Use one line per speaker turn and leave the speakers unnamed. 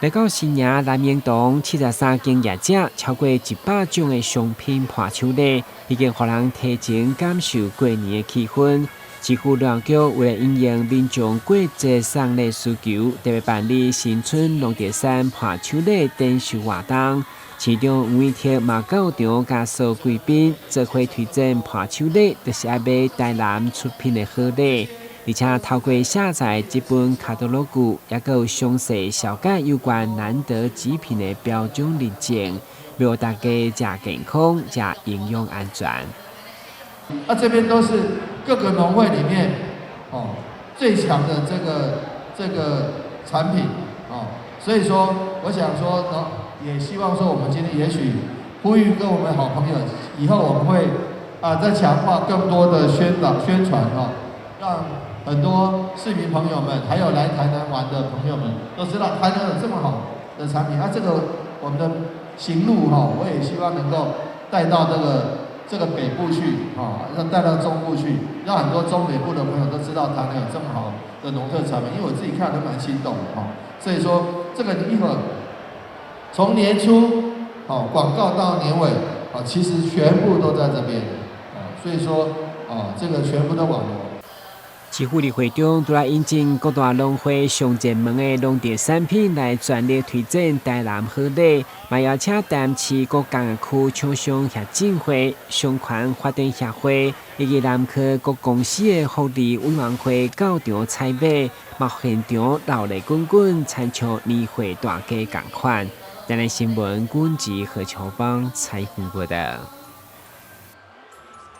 來到新營南榮堂73間業者，超過100種的商品伴手禮，已經予人提前感受過年的氣氛。市府農業局為了因應民眾過節送禮需求，特別辦理新春農特產伴手禮展售活動。市長黃偉哲嘛到場，佮所有貴賓做伙推薦伴手禮，就是愛買台南出品的好禮。而且透過下載這本卡多洛具，也閣有詳細紹介有關難得極品的標準認證，讓大家食健康、食營養安全。
啊，這邊都是各個農會裡面哦最強的這個產品哦，所以說我想說，也希望說我們今天也許呼籲跟我們好朋友，以後我們會啊再強化更多的宣導宣傳哦，讓很多市民朋友們，還有來台南玩的朋友們都知道台南有這麼好的產品。啊，這個我們的型錄哈，我也希望能夠帶到這個北部去，啊，讓帶到中部去，讓很多中北部的朋友都知道台南有這麼好的農特產品。因為我自己看都蠻心動的哈。所以說這個一會兒從年初好廣告到年尾，啊，其實全部都在這邊，啊，所以說啊，這個全部都網羅。
市府佇會中，除了引進各大農會上熱門的農特產品來全力推薦台南好禮，嘛邀請台南市各工業區廠商協進會、商圈發展協會以及南科各公司的福利委員會到場採買，嘛現場熱鬧滾滾，親像年會大家仝款。台南新聞，軍籍何秋芳採訪報導。